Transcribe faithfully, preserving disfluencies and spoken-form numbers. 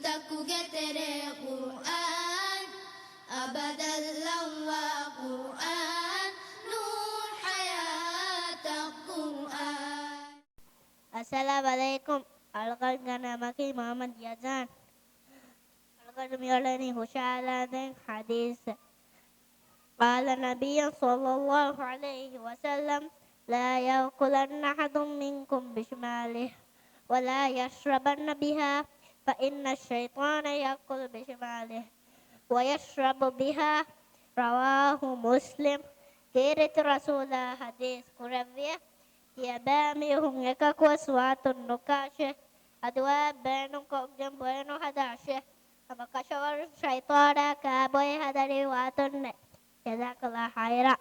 ތަކުގެ ތެރޭ ޤުރްއާން، އަބަދަށް ލައްވާ ޤުރްއާން، ނޫރު ޙަޔާތަށް ޤުރްއާން. އައްސަލާމް ޢަލައިކުމް. އަޅުގަނޑުގެ ނަމަކީ މުޙައްމަދު ޔަޒާން. އަޅުގަނޑު މިއުޅެނީ ހުށަހަޅާދޭން ޙަދީޘް. قال النبي صلى الله عليه وسلم، لا يأكلن أحد منكم بشماله، ولا يشربن بها، فإن الشيطان يأكل بشماله ويشرب بها. رواه مسلم. ކީރިތި ރަސޫލާ ޙަދީޘް ކުރެއްވިޔޭ، ތިޔަބައިމީހުން އެކަކުވެސް ވާތުން ނުކާށޭ، އަދުވައެއް ބޭނުންކޮށްގެން ބޮއެ ނުހަދާށޭ. ހަމަކަށަވަރުން ޝައިޠާނާ ކާބޮއެ ހަދަނީ ވާތުންނޭ. ޖަޒާކަﷲ ޚައިރާ.